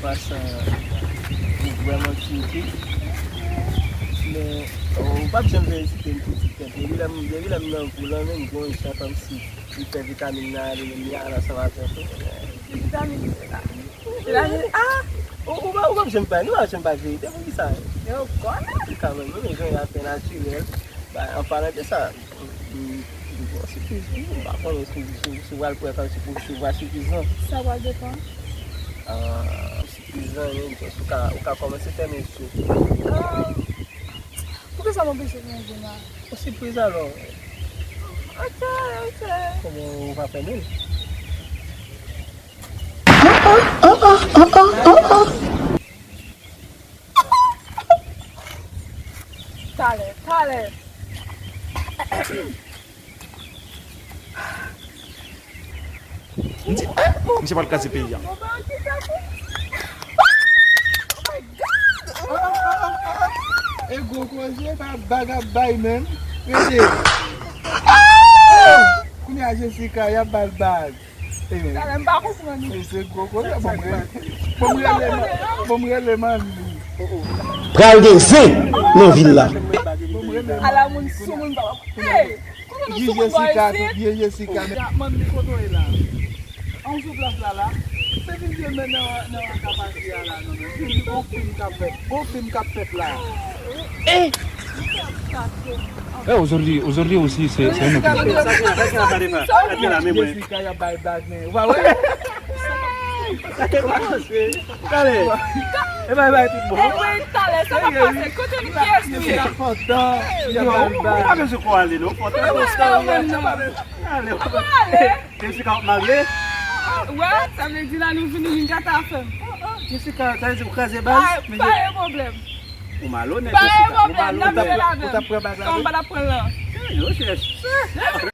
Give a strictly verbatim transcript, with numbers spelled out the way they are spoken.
Pasan, ou vrèman ti tou. Men, ou p ap janm felisite m pou ti tèt. Depi lè m, depi lè m nan vou lan, menm gon jan kòmsi li fè vitamin nan ale, menm li ale ansanm avè w. Ki vitamin se la? Vitamin A? Ou, ou pa, ou p ap janm bay, nou p ap janm bay verite, poukisa? Yo, konnen. Ou ka menm, menm jan y ap fè natirèl. Ba, an palan de sa, m, m, m, bon, sipriz, m pa konnen si, si, si w pral pran kòmsi pou resevwa sipriz lan. Sa pral depann. Ah, sipriz lan, wi, jis ou ka, ou ka kòmanse fèmen je w. Ah, poukisa m oblije fèmen je m la? Yon sipriz alò. Ok, ok. Kòman ou pa fèmen l? Talè, talè. M di, eh, misye pral kraze peyi a. E gwo koze, pa bag ap bay menm. Rete. Kounye a Jessica, y ap ba l bag. Talè, m pa konprann li. E se gwo koze, bon, m rele, bon, m rele, bon, m rele manmi. Pral gen zen nan vil la. Bon, m rele manmi. Ala moun sou moun, papa. Hey! Kote nou sou moun bò isit? Vye Jessica, men. Manmi, kote w ye la? An sou plas la, la. Se vin filme nan, nan kapasite a la, non, men. Gon fim k ap fèt. Gon fim k ap fèt la. Eh! Eh, aujourd'hui, aujourd'hui aussi, c'est, c'est un autre jour. Jessica, y ap bay bag, men. Ou pa wè? Sa te kòmanse. Talè. E bay, bay tout bon. E wi, talè, sa pa pase. Kote nou, kiyès nou ye? Jessica kontan. Y ap bay bag. Ou pa bezwen ko ale, non. Kontan. Ou pa ale, ou menm, non. Ale, ou pa ale. Jessica ap marye? Wè, sa vle di la nou vini vin gate afè m. Jessica, sa vle di ou kraze baz? Pa, pa gen pwoblèm. Ou malonèt, Jessica. Ou malonèt. Pa gen pwoblèm, n ap fè l avè m. Ou t ap pran bag la vre? Kòman m pa t ap pran l lan? Yo chèch.